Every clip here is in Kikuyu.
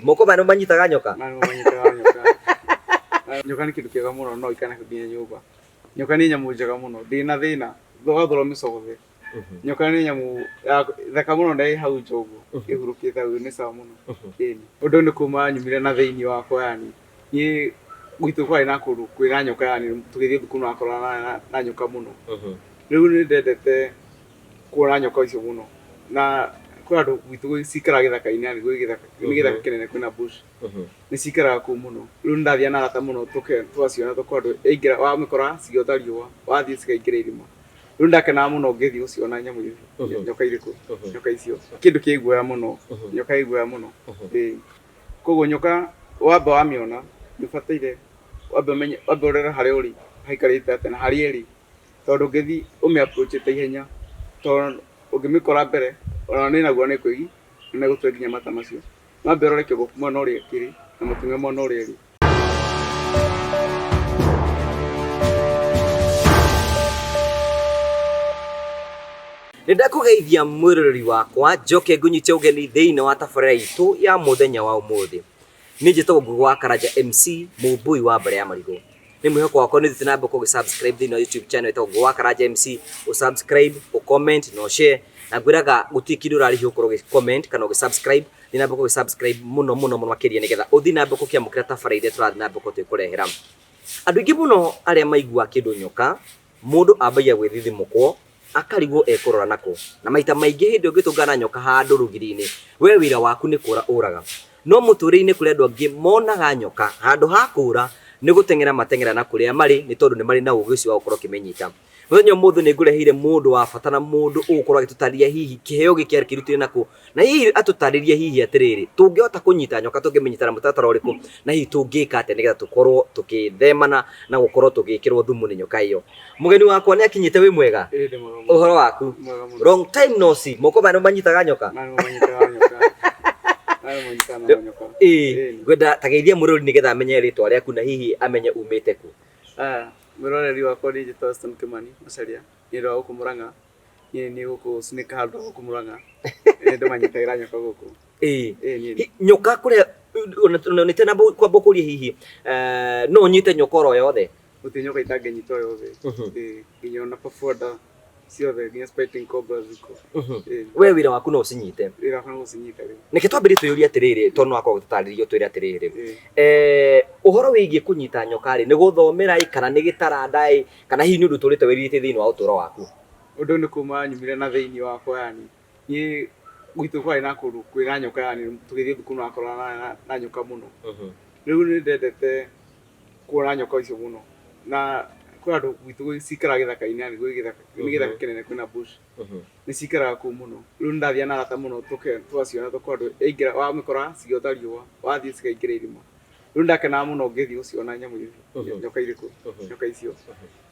Moko maya nĩmo manyitaga nyoka? Maya nĩmo manyitaga nyoka. Nyoka nĩ kĩndũ kĩega mũno no ikana nginya nyũmba. Nyoka nĩ nyamũ njega mũno, ndĩrĩ na thĩna, wathũra ũmĩcogothe. Nyoka nĩ nyamũ thaka mũno na ĩ hau nja ũguo, ĩhurũkĩte hau nĩ sawa mũno. Ĩni. Ũndũ ũyũ nĩ kuma nyumire na thĩiniĩ wakwa yani, niĩ gwitũ kwarĩ na kũndũ kwĩna nyoka yani tũgĩthiĩ thukuru nĩwakoranaga na nyoka mũno. Rĩu nĩ ndendete kuona nyoka icio mũno na kwĩ andũ gwitũ cikaraga gĩthaka-inĩ yani gwĩ gĩthaka nĩ gĩthaka kĩnene kwĩna bush nĩ cikaraga kũu mũno. Rĩu nĩ ndathiaga na arata mũno tũgaciona tũkona andũ yaingĩra wamĩkora cigiota riũa wathiĩ cikaingĩra irima. Rĩu nĩ ndakenaga mũno ngĩthiĩ gũciona nyamũ icio nyoka irĩkũ nyoka icio. Kĩndũ kĩ guoya mũno nyoka ĩ guoya mũno ĩĩ. Koguo nyoka wamba wamĩona nĩ ũbataire wambe ũmenye wambe ũrore harĩa ũrĩ haikarĩte atĩa na harĩa ĩrĩ. Tondũ ũngĩthiĩ ũmĩ approach ĩte ihenya, tondũ ũngĩmĩkora mbere, ona nĩ naguo nĩ ĩkũigua na ĩgũtwe nginya mata macio. Wambe ũrore kĩongo mwena ũrĩa kĩrĩ na mũtwe mwena ũrĩa ĩrĩ. Nĩ ndakũgeithia mwĩroreri wakwa njoke ngũnyite ũgeni thĩinĩ wa tabarĩra itũ ya mũthenya wa ũmũthĩ. Niĩ njĩtagwo Ngugi wa Karanja MC mũmbũi wa mbere ya marigũ. Nĩ mwĩhoko wakwa nĩ ũthiĩte na mbere gũkorwo ũgĩ subscribe thĩinĩ wa YouTube channel ĩtagwo Ngugi wa Karanja MC, ũ subscribe, ũ comment na ũ share. Na ngwĩraga gũtirĩ kĩndũ ũrarĩhio gũkorwo ũgĩ comment kana ũgĩ subscribe, thiĩ na mbere gũkorwo ũgĩ subscribe mũno mũno mũno makĩria nĩgetha ũthiĩ na mbere gũkĩamũkĩra tabarĩra iria tũrathiĩ na mbere gũkorwo tũgĩkũrehera. Andũ aingĩ mũno arĩa maiguaga kĩndũ nyoka, mũndũ ambagia gwĩthithimũkwo akarigwo ekũrora nakũ. Na maita maingĩ hĩndĩ ĩyo ũngĩtũngana na nyoka handũ rũgiri-inĩ, we wĩra waku nĩ kũra ũraga. No mũtũrĩre-inĩ kũrĩ andũ angĩ monaga nyoka, handũ ha kũra, nĩ gũteng'era mateng'era na kũrĩa marĩ, nĩ tondũ nĩ marĩ na ũgĩ ũcio wa gũkorwo ũkĩmĩnyita. Mũthenya wa ũmũthĩ nĩ ngũreheire mũndũ wa bata na mũndũ ũgũkorwo agĩtũtarĩria hihi kĩheo gĩkĩ akĩrutire nakũ, na hihi atũtarĩrie hihi atĩrĩrĩ, tũngĩhota kũnyita nyoka tũngĩmĩnyita na mũtaratara ũrĩkũ, na hihi tũngĩka atĩa nĩgetha tũkorwo tũkĩthemana na gũkorwo tũgĩkĩrwo thumu nĩ nyoka ĩyo. Mũgeni wakwa nĩ akinyĩte wĩ mwega? Ĩĩ ndĩ mwega mũno. Ũhoro waku? Mwega mũno. Long time no see. Moko maya nĩ manyitaga nyoka? Maya nĩmo manyitaga nyoka. Maya nĩmo manyitaga namo nyoka. Ĩĩ. Ĩĩ. Ngwenda ta geithia mũrori nĩgetha amenye rĩtwa rĩaku na hihi amenye umĩte kũ. Aya, mwĩroreri wakwa niĩ njĩtagwo Stone Kimani Macharia, nĩ wa gũkũ Mũrang'a. Niĩ nĩ gũkũ Snake handũ gũkũ Mũrang'a. Nĩ ndĩmanyitagĩra nyoka gũkũ. Ĩĩ. Ĩĩ niĩ. Nyoka kũrĩa nĩ na kwamba kũria hihi no ũnyite nyoka oro yothe? Gũtirĩ nyoka itangĩnyita o yothe. Ĩĩ, nginya ona pafuada ciothe nginya spiting cobra ziko. Ĩĩ. We wĩra waku no ũcinyite? Wĩra wakwa nĩ gũcinyita rĩu. Reke twambĩrĩrie twĩyũrie atĩrĩrĩ, tondũ no akorwo agĩtũtarĩria ũtwĩre atĩrĩrĩ, Ĩĩ. Ũhoro wĩgiĩ kũnyita nyoka rĩ, nĩ gũthomera ĩ kana nĩ gĩtaranda ĩ, kana hihi nĩ ũndũ ũtũrĩte wĩrirĩtie thĩinĩ wa ũtũro waku? Ũndũ ũyũ nĩ kuma nyumire na thĩiniĩ wakwa yani, niĩ gwitũ kwarĩ na kũndũ kwĩna nyoka yani tũgĩthiĩ thukuru nĩwakoranaga na nyoka mũno. Rĩu nĩ ndendete kuona nyoka icio mũno na kwĩ andũ gwitũ cikaraga gĩthaka-inĩ yani gwĩ gĩthaka nĩ gĩthaka kĩnene kwĩna bush nĩ cikaraga kũu mũno. Rĩu nĩ ndathiaga na arata mũno tũgaciona tũkona andũ yaingĩra wamĩkora cigiota riũa wathiĩ cikaingĩra irima. Rĩu nĩ ndakenaga mũno ngĩthiĩ gũciona nyamũ icio nyoka irĩkũ nyoka icio.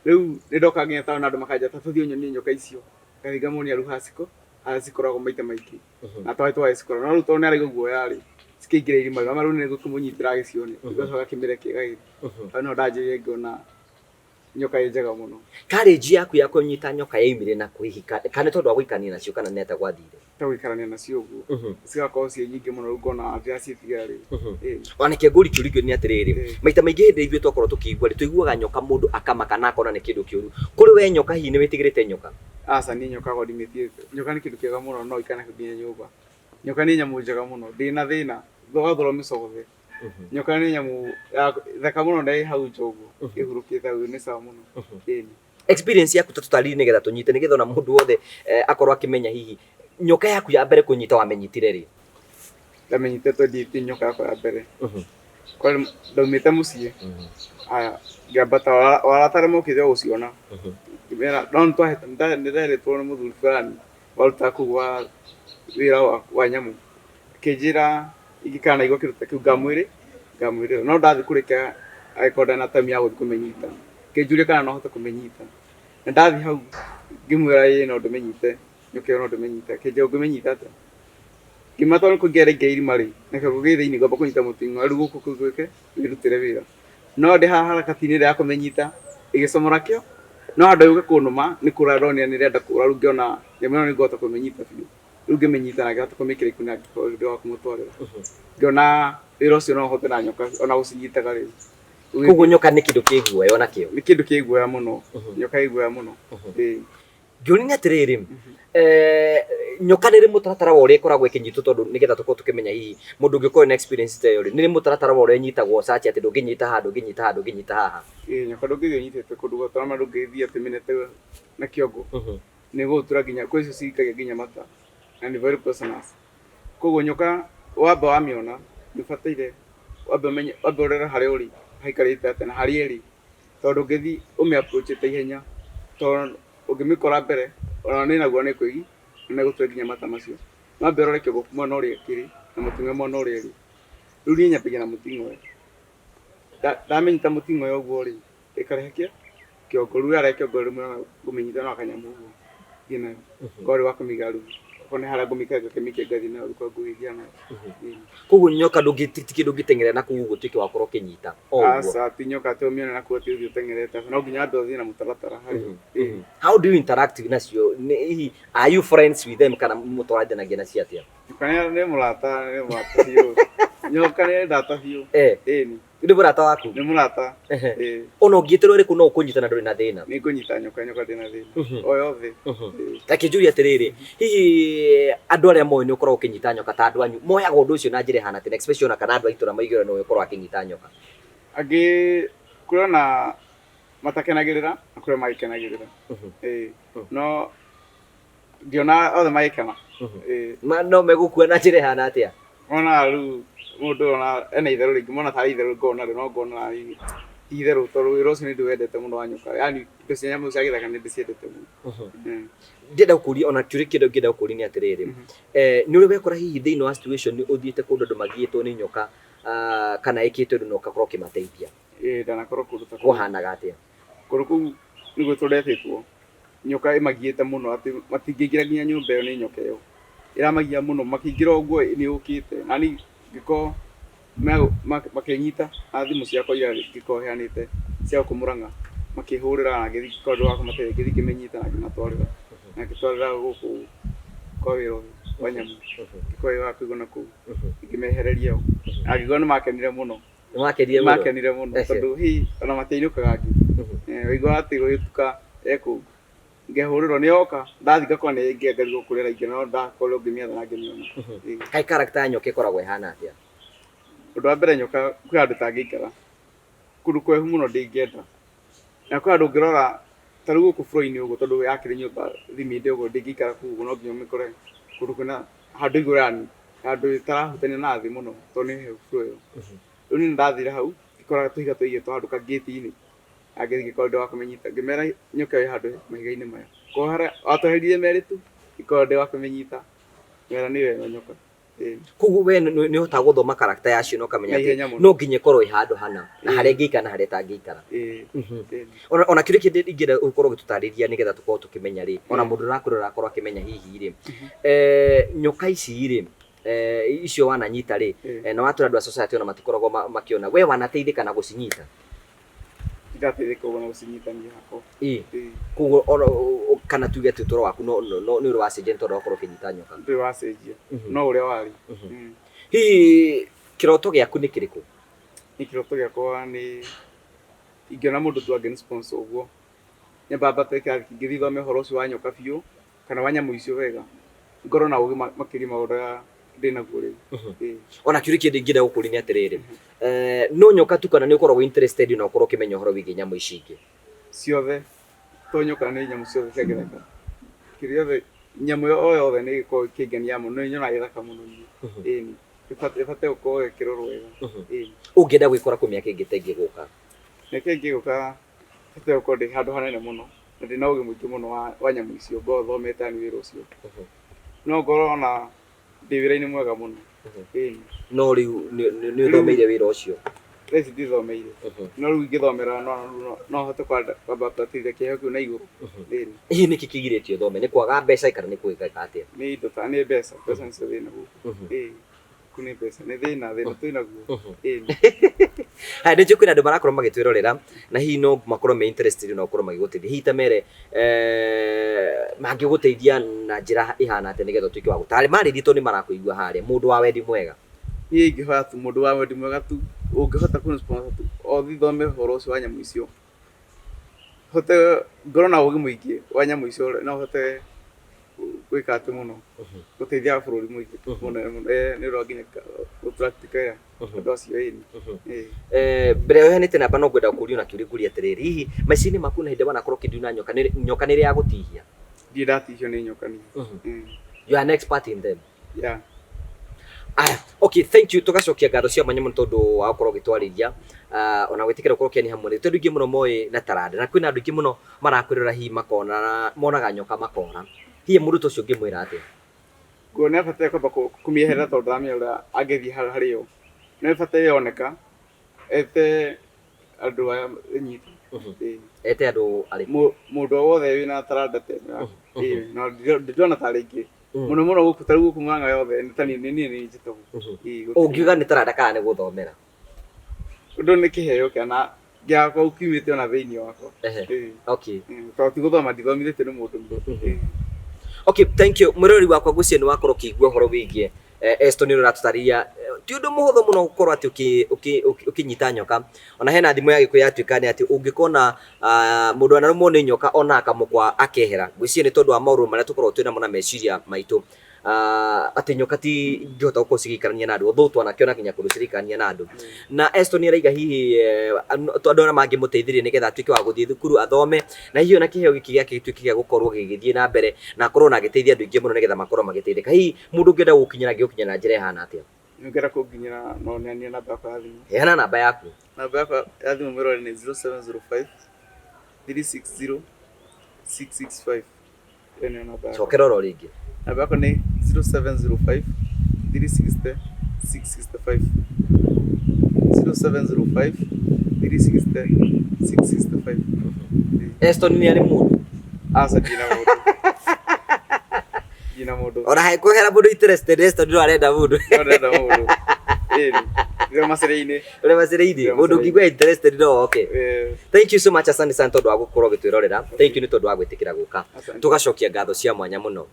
Rĩu nĩ ndokaga nginya taũni andũ makanjĩra ta tũthiĩ ũnyonie nyoka icio. Ngathiĩ ngamonia rĩu haha cikoragwo maita maingĩ. Na twarĩ twagĩcikora no rĩu tondũ nĩ araigua guoya rĩ cikĩingĩra irima rĩu rĩu nĩ gũkĩmũnyitĩra agĩcione ũgacoka agakĩmĩrekia ĩgagĩthiĩ. Hau nĩho ndanjĩrĩire ngĩona nyoka ĩ njega mũno. Courage yaku ya kũnyita nyoka yaumire nakũ hihi kana nĩ tondũ wa gũikarania nacio kana nĩ atĩa gwathire? Ta gũikarania nacio ũguo cigakorwo ciĩ nyingĩ mũno rĩu ngona ndĩraciĩtigĩra rĩu. Ĩĩ. Ona reke ngũrie kĩũria kĩu nĩ atĩrĩrĩ, maita maingĩ hĩndĩ ĩrĩa ithuĩ twakorwo tũkĩigua rĩ, tũiguaga nyoka mũndũ akamaka na akona nĩ kĩndũ kĩũru. Kũrĩ we nyoka hihi nĩ wĩtigĩrĩte nyoka? Aca niĩ nyoka hakwa ndimĩtigĩrĩte. Nyoka nĩ kĩndũ kĩega mũno no ũikare nakĩo nginya nyũmba. Nyoka nĩ nyamũ njega mũno, ndĩrĩ na thĩna, wathũra ũmĩcogothe. Nyoka nĩ nyamũ thaka mũno na ĩ hau nja ũguo, ĩhurũkĩte hau nĩ sawa mũno. Ĩni. Experience yaku ta tũtarĩrie nĩgetha tũnyite nĩgetha ona mũndũ wothe akorwo akĩmenya hihi nyoka yaku ya mbere kũnyita wamĩnyitire rĩ? Ndamĩnyitire 2018 nyoka yakwa ya mbere. Kwarĩ ndaumĩte mũciĩ, haya ngĩambata arata arĩa mokĩte o gũciona. Ngĩmera no nĩnderĩtwo nĩ mũthuri fulani warutaga kũu wa wĩra wa nyamũ. Akĩnjĩra ingĩkanaigua kĩndũ ta kĩu ngamwĩrĩra. No ndathiĩ kũrĩka agĩkorwo ndarĩ na time ya gũthiĩ kũmĩnyita. Akĩnjũria kana no hote kũmĩnyita. Na ndathiĩ hau ngĩmwĩra ĩĩ no ndĩmĩnyite, nyoka ĩyo no ndĩmĩnyite. Akĩnjĩra ũngĩmĩnyita atĩa? Ngĩmwĩra tondũ nĩ kũingĩra ĩraingĩra irima rĩ, na kĩongo gĩ thĩinĩ ngwamba kũnyita mũting'oe rĩu gũkũ kũu gwĩke wĩrutĩre wĩra. No ndĩ haha harakati-inĩ ĩrĩa ya kũmĩnyita ĩgĩcomora kĩo, no handũ yũke kũnũma nĩ kũra ndonire nĩ ĩrenda kũra rĩu ngĩona nyamũ ĩno nĩ ngũhota kũmĩnyita biũ. Rĩu ngĩmĩnyita na ngĩhota kũmĩkĩra ikũnia ngĩkorwo ndĩ wa kũmũtwarĩra. Ngĩona wĩra ũcio no hote na nyoka ona gũcinyitaga rĩu. Koguo nyoka nĩ kĩndũ kĩ guoya onakĩo. Nĩ kĩndũ kĩ guoya mũno. Nyoka ĩ guoya mũno. Ĩĩ. Ngĩũria nĩ atĩrĩrĩ, nyoka nĩ ĩrĩ mũtaratara wa ũrĩa ĩkoragwo ĩkĩnyitwo tondũ nĩgetha tũkorwo tũkĩmenya hihi mũndũ ũngĩkorwo na experience ta ĩyo rĩ, nĩ ĩrĩ mũtaratara wa ũrĩa ĩnyitagwo such atĩ ndũngĩnyita haha, ndũngĩnyita haha, ndũngĩnyita haha? Ĩĩ nyoka ndũngĩthiĩ ũnyitĩte kũndũ guothe ona ndũngĩthiĩ atĩ ũmĩnete na kĩongo. Nĩ ĩgũgũtura nginya, kwĩ icio cikagia nginya mata na nĩ very poisonous. Koguo nyoka wamba wamĩona nĩ ũbataire wambe ũmenye, wambe ũrore harĩa ũrĩ haikarĩte atĩa na harĩa ĩrĩ. Tondũ ndũngĩthiĩ ũmĩ approach ĩte ihenya tondũ ũngĩmĩkora mbere ona nĩ naguo nĩ ĩkũigua na nĩ ĩgũtue nginya mata macio. Wambe ũrore kĩongo mwena ũrĩa kĩrĩ na mũting'oe mwena ũrĩa ĩrĩ. Rĩu niĩ nyambagia na mũting'oe. Ndamĩnyita mũting'oe ũguo rĩ, ĩkarehe kĩongo. Rĩu yarehe kĩongo rĩmwe ngũmĩnyita na kanyamũ ũguo thiĩ nayo. Ngorwo ndĩ wa kũmĩiga rĩu okorwo nĩ harĩa ngũmĩikia ngakĩmĩikia ngathiĩ nayo rĩu kũrĩa ngũgĩthiĩ nayo. Koguo nyoka ndũngĩ ti kĩndũ ũngĩteng'erera na kũu ũguo ũtuĩke wa gũkorwo ũkĩnyita o ũguo. Aca ti nyoka atĩ ũmĩone na kũu atĩ ũthiĩ ũteng'erete, no nginya wambe ũthiĩ na mũtaratara harĩ yo. Ĩĩ. How do you interact nacio? Nĩ hihi are you friends with them kana mũtwarithanagia nacio atĩa? Nyoka nĩ mũrata, nĩ mũrata biũ. Nyoka nĩ ndata biũ. Ĩni. Nĩ mũrata waku? Nĩ mũrata. Ĩĩ. Ona ũngĩtĩrwo ĩrĩkũ no ũkũnyita na ndũrĩ na thĩna? Nĩ ngũnyita nyoka, nyoka ndĩ na thĩna. O yothe. Ĩĩ. Reke njũrie atĩrĩrĩ, hihi andũ arĩa moĩ nĩ ũkoragwo ũkĩnyita nyoka ta andũ anyu, moyaga ũndũ ũcio na njĩra ĩhana atĩa? Na especially ona kana andũ a itũra maiguire nĩwe ũkoragwo akĩnyita nyoka. Angĩ kũrĩ ona matakenagĩrĩra na kũrĩ magĩkenagĩrĩra. Ĩĩ. No ngĩona othe magĩkena. Ĩĩ. No megũkua na njĩra ĩhana atĩa? Monaga rĩu mũndũ ona ena itherũ rĩngĩ mona tarĩ itherũ ngona rĩ no ngona narĩ ti itherũ tondũ wĩra ũcio nĩ ndĩwendete mũno wa nyoka yani indo cia nyamũ cia gĩthaka nĩ ndĩciendete mũno. Ndĩrenda gũkũria ona kĩũria kĩrĩa ngĩenda gũkũria nĩ atĩrĩrĩ, nĩ ũrĩ wekora hihi thĩinĩ wa situation ũthiĩte kũndũ andũ magiĩtwo nĩ nyoka kana ĩkĩte ũndũ na ũgakorwo ũkĩmateithia? Ĩĩ ndanakorwo kũndũ ta kũu. Kwahanaga atĩa? Kũndũ kũu nĩguo tũretĩtwo, nyoka ĩmagiĩte mũno atĩ matingĩingĩra nginya nyũmba ĩyo nĩ nyoka ĩyo. Ĩramagia mũno makĩingĩra ũguo nĩ yũkĩte. Na niĩ ngĩkorwo makĩnyita na thimũ ciakwa iria ngĩkorwo heanĩte cia gũkũ Mũrang'a, makĩhũrĩra na ngĩthiĩ ngĩkorwo ndĩ wa kũmateithia, ngĩthiĩ ngĩmĩnyita na ngĩmatwarĩra. Na ngĩtwarĩra gũkũ kwa wĩra ũyũ wa nyamũ, ngĩkorwo ĩ wa kũigwo na kũu, ngĩmehereria ho. Na ngĩigua nĩ makenire mũno. Nĩ makenire mũno? Makenire mũno tondũ hihi ona matiainũkaga angĩ. Waiguaga atĩ gũgĩtuka e kũu. Ngĩhũrĩrwo nĩ oka, ndathiĩ ngakora nĩ yaingĩra ngarigwo kũrĩa ĩraingĩra no ndakorwo ngĩmĩetha na ngĩmĩona. Kaĩ character ya nyoka ĩkoragwo ĩhana atĩa? Ũndũ wa mbere nyoka kwĩ handũ ĩtangĩikara, kũndũ kũhehu mũno ndĩngĩenda. Na kwĩ handũ ũngĩrora ta rĩu gũkũ floor -inĩ ũguo tondũ yakĩrĩ nyũmba thimiti ũguo ndĩngĩikara kũu ũguo no nginya ũmĩkore kũndũ kwĩna handũ igũrũ yani handũ ĩtarahutania na thĩ mũno tondũ nĩ hehu floor ĩyo. Rĩu niĩ nĩndathire hau ngĩkora tũhiga tũigĩtwo handũ ka gate -inĩ na ngĩthiĩ ngĩkora ndĩ wa kũmĩnyita ngĩmera nyoka ĩyo ĩ handũ mahiga-inĩ maya. Kohera watweherire merĩ tu ngĩkorwo ndĩ wa kũmĩnyita ngĩmera nĩyo ĩno nyoka. Ĩĩ. Koguo we nĩ ũhotaga gũthoma character yacio na ũkamenya Na atĩ ihenya mũno. no nginya ĩkorwo ĩ handũ hana na harĩa ĩngĩikara na harĩa ĩtangĩikara. Ĩĩ. Ĩĩ. Ona kĩũria kĩngĩ ingĩenda ũkorwo ũgĩtũtarĩria nĩgetha tũkorwo tũkĩmenya rĩ, ona mũndũ ũrakwĩrora akorwo akĩmenya hihi rĩ, nyoka ici rĩ, icio wananyita rĩ, na watwĩra andũ a society ona matikoragwo makĩona, we wanateithĩka na gũcinyita? Ndateithĩka ũguo na gũcinyitania hakwa. Ĩĩ. Koguo ona kana tuge atĩ ũtũro waku no no nĩ ũrĩ wacenjia nĩ tondũ wa gũkorwo ũkĩnyita nyoka? Ndũrĩ wacenjia, no ũrĩa warĩ. Hihi kĩroto gĩaku nĩ kĩrĩkũ? Niĩ kĩroto gĩakwa nĩ ingĩona mũndũ tu angĩni sponsor ũguo, nyambe mbate kĩrathi kĩngĩ thiĩ thome ũhoro ũcio wa nyoka biũ, kana wa nyamũ icio wega, ngorwo na ũgĩ makĩria ma ũrĩa ndĩ naguo rĩu. Ĩĩ. Ona kĩũria kĩngĩ ingĩenda gũkũria nĩ atĩrĩrĩ, no nyoka tu kana nĩ ũkoragwo interested na ũkorwo ũkĩmenya ũhoro wĩgiĩ nyamũ ici ingĩ? Ciothe, to nyoka nĩ nyamũ ciothe cia gĩthaka. Kĩrĩa yothe, nyamũ o yothe nĩ ĩkoragwo ĩkĩngenia mũno, nĩ nyonaga ĩ thaka mũno niĩ. Ĩni, ĩbataire gũkorwo ĩkĩrorwo wega. Ĩni. Ũngĩenda gwĩkora kũ mĩaka ĩngĩ ta ĩngĩ gũka? Mĩaka ĩngĩ ĩgũka bataire gũkorwo ndĩ handũ hanene mũno na ndĩna ũgĩ mũingĩ mũno wa nyamũ icio, ngorwo thomete yani wĩra ũcio. No ngorwo ona ndĩ wĩra-inĩ mwega mũno. Ĩni. No rĩu nĩ ũthomeire wĩra ũcio? Thaa ici ndithomeire. No rĩu ingĩthomera no hote kwambatĩria kĩheo kĩu na igũrũ. Ĩni. Hihi nĩkĩ kĩgirĩtie ũthome? Nĩ kwaga mbeca kana nĩ gwĩka atĩa? Nĩ indo ta nĩ mbeca, mbeca nĩcio thĩna gũkũ. Ĩĩ. Ku nĩ mbeca, nĩ thĩna, thĩna twĩ naguo. Ĩni. Haya, nĩ njũĩ kwĩna andũ marakorwo magĩtwĩrorera na hihi no makorwo me interested na gũkorwo magĩgũteithia. Hihi ta mere mangĩgũteithia na njĩra ĩhana atĩa nĩgetha ũtuĩke wa gũtarĩ marĩrie tondũ nĩ marakũigua harĩa, mũndũ wa wendi mwega. Niĩ ingĩhoya tu mũndũ wa wendi mwega tu ũngĩhota kũnĩ sponsor tu o thiĩ thome ũhoro ũcio wa nyamũ icio, hote ngorwo na ũgĩ mũingĩ wa nyamũ icio no hote gwĩka atĩ mũno gũteithia bũrũri mũingĩ mũno mũno nĩ ũndũ wa nginya gũ practical andũ acio ĩni. Mbere ya ũheanĩte namba no ngwenda kũũria ona kĩũria ngũrie atĩrĩrĩ, hihi maica-inĩ maku na hĩndĩ wanakorwo ũkĩndiuna nyoka, nyoka nĩ ĩrĩ yagũtihia? Ndirĩ ndatihio nĩ nyoka niĩ. You are an expert in them. Yeah. Aya, okay, thank you. Tugacokia ngatho cia mwanya mũno tondũ wa gũkorwo ũgĩtwarĩria ona gwĩtĩkĩra gũkorwo ũkĩania hamwe na ithuĩ. Andũ aingĩ mũno moĩ na taranda na kwĩna andũ aingĩ mũno marakwĩrora hihi makona monaga nyoka makora. Hihi mũndũ ta ũcio ũngĩmwĩra atĩa? Nguona nĩ abataire kwamba kũmĩeherera tondũ ndaramenya ũrĩa angĩthiĩ harĩ yo. No ĩbataire yoneka ete andũ aya ĩnyite. Ĩĩ. Ete andũ arĩkũ? Mũndũ o wothe wĩna taranda ta ĩno yaku. Ĩĩ, na ndĩrona tarĩ ingĩ. Mũno mũno gũkũ ta rĩu gũkũ Murang'a yothe nĩ ta niĩ nĩ niĩ nĩ njĩtagwo. Ĩĩ, gũtirĩ. Ũngiuga nĩ taranda kana nĩ gũthomera? Ũndũ nĩ kĩheo kĩa na gĩakwa kiumĩte ona thĩinĩ wakwa. Ĩĩ. Tondũ ti gũthoma ndithomithĩtio nĩ mũndũ. Ĩĩ. Okay, thank you. Mwĩroreri wakwa ngwĩciria nĩ wakorwo ũkĩigua ũhoro wĩgiĩ Eston ũrĩa ũratũtarĩria. Ti ũndũ mũhũthũ mũno gũkorwo atĩ ũkĩnyita nyoka. Ona hena thimũ ya Gĩkũyũ yatuĩka nĩ atĩ ũngĩkona mũndũ anarũmwo nĩ nyoka ona akamũkwa akehera. Ngwĩciria nĩ tondũ wa maũndũ marĩa tũkoragwo twĩnamo na meciria maitũ. Atĩ nyoka ti ingĩhota gũkorwo cigĩikarania na andũ, although twanakĩona nginya kũndũ ciraikarania na andũ. Na Eston araiga hihi andũ arĩa mangĩmũteithĩrĩria nĩgetha atuĩke wa gũthiĩ thukuru athome, na hihi ona kĩheo gĩkĩ gĩake gĩtuĩke gĩa gũkorwo gĩgĩthiĩ na mbere na akorwo na agĩteithia andũ aingĩ mũno nĩgetha makorwo magĩteithĩka. Hihi mũndũ ũngĩenda gũgũkinyĩra angĩgũkinyĩra na njĩra ĩhana atĩa? Ũngĩenda kũnginyĩra no neanie namba yakwa ya thimũ. Heana namba yaku. Namba yakwa ya thimũ mwĩrore nĩ 0705 360 665. Ĩyo nĩyo namba yakwa. Cokera oro rĩngĩ. Namba yakwa nĩ 0705 360 665. 0705 360 665. Eston nĩ arĩ mũndũ. Aca ndina mũndũ. Ndina mũndũ. Ona hangĩkwehera mũndũ interested, Eston no arenda mũndũ. No ndĩrenda mũndũ. Ĩni. Ndĩrĩ macĩrĩ-inĩ. Ũrĩ macĩrĩ-inĩ. Mũndũ ũngĩigua interested no oke. Thank you so much, asante sana tondũ wa gũkorwo ũgĩtwĩrorera. Thank you nĩ tondũ wa gwĩtĩkĩra gũka. Tũgacokia ngatho cia mwanya mũno.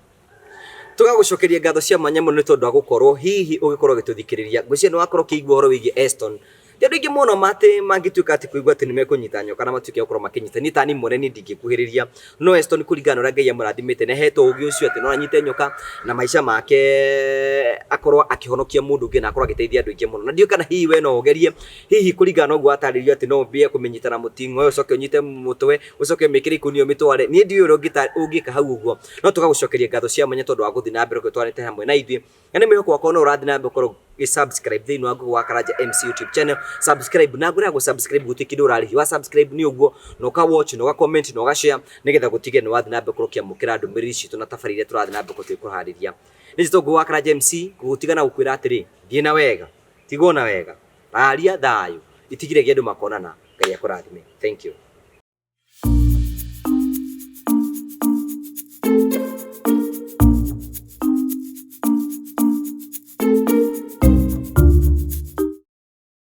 Tũgagũcokeria ngatho cia mwanya mũno nĩ tondũ wa gũkorwo hihi ũgĩkorwo ũgĩtũthikĩrĩria. Ngwĩciria nĩ wakorwo ũkĩigua ũhoro wĩgiĩ Eston. Ti andũ aingĩ mũno matĩ mangĩtuĩka atĩ kũigua atĩ nĩ mekũnyita nyoka na matuĩke a gũkorwo makĩnyita. Niĩ ta niĩ mwene niĩ ndingĩkuhĩrĩria. No Eston kũringana na ũrĩa Ngai amũrathimĩte nĩ ahetwo ũgĩ ũcio atĩ no anyite nyoka na maica make akorwo akĩhonokia mũndũ ũngĩ na akorwo agĩteithia andũ aingĩ mũno. Na ndiũĩ kana hihi we no ũgerie hihi kũringana na ũguo watarĩrio atĩ no ũmbie kũmĩnyita na mũting'oe ũcoke ũnyite mũtwe ũcoke ũmĩkĩre ikũnia ũmĩtware. Niĩ ndiũĩ ũrĩa ũngĩka hau ũguo. No tũgagũcokeria ngatho cia mwanya tondũ wa gũthiĩ na mbere ũgĩtwarĩte hamwe na ithuĩ. Na nĩ mwĩhoko wakwa no ũrathiĩ na mbere gũkorwo ũgĩ-subscribe thĩinĩ wa Google wa Karanja MC YouTube channel. Subscribe na ngũrĩa gũ-subscribe gũtirĩ kĩndũ ũrarĩhia. Wa subscribe nĩ ũguo na ũka watch na ũka comment na ũka share nĩgetha gũtige nĩ wathiĩ na mbere gũkorwo ũkĩamũkĩra ndũmĩrĩri citũ na tabarĩra iria tũrathiĩ na mbere gũkorwo tũgĩkũharĩria. Nĩ njĩtagwo Ngũgĩ wa Karanja MC, gũgũtiga na gũkwĩra atĩrĩ, thiĩ na wega, tigwo na wega, raria thayũ, itigire andũ makonana. Ngai akũrathime. Thank you.